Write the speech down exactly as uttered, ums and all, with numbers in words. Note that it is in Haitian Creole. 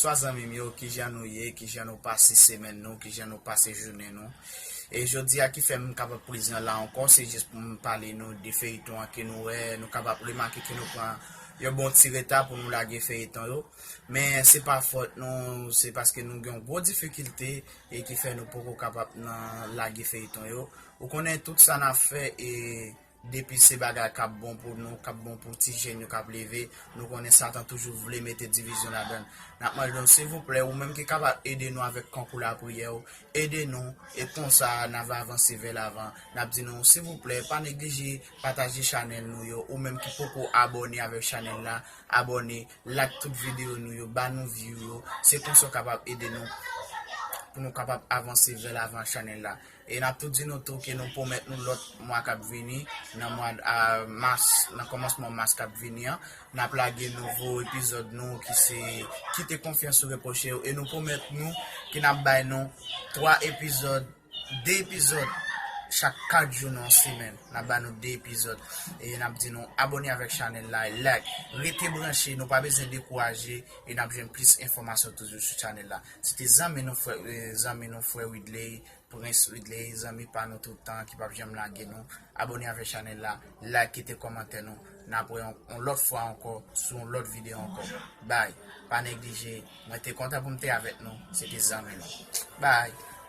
Bonswa zanmi m yo, kijan nou ye, kijan nou pase semèn nou, kijan nou pase jounen nou. E jodi a ki fè m kapab prezan la ankò, se jis pou m pale nou de feyton an ke nou wè, nou kapab remake ke nou pran yon bon ti reta pou nou lage feyton yo. Men se pa fòt nou, se paske nou gen yon gwo difikilte e ki fè nou poko kapab nan lage feyton yo. Ou konnen tout sa n ap fè e depi se bagay k ap bon pou nou, k ap bon pou ti jèn yo k ap leve, nou konnen Satan toujou vle mete divizyon ladan l. N ap mande nou, silvouplè, ou menm ki kapab ede nou avèk konkou lapriyè w, ede nou, e konsa n ap avanse vè lavan. N ap di nou, silvouplè, pa neglije pataje chanèl nou yo, ou menm ki poko abòne avèk chanèl la, abòne, like tout videyo nou yo, ba nou view yo, se konsa w kapab ede nou pou nou kapab avanse vè lavan chanèl la. E n ap tou di nou tou ke nou pwomèt nou lòt mwa k ap vini, nan mwa a mas, nan kòmansman mas k ap vini an, n ap lage nouvo epizòd nou ki se Kite konfyans ou repwoche w. E nou pwomèt nou ke n ap bay nou twa epizòd, de epizòd chak kat jou nan yon semèn. N ap ba nou de epizòd. E n ap di nou abòne avèk chanèl la, like, rete branche, nou pa bezwen dekouraje, e n ap jwenn plis enfòmasyon toujou sou chanèl la. Se te zanmi nou frè, e, zanmi nou frè Widley, Prince Widley, zanmi pa nou tout tan ki p ap janm lage nou. Abòne avèk chanèl la, like, kite kòmantè nou. N ap wè yon, yon lòt fwa ankò sou yon lòt videyo ankò. Bye. Pa neglije. Mwen te kontan pou m te avèk nou. Se te zanmi nou. Bye.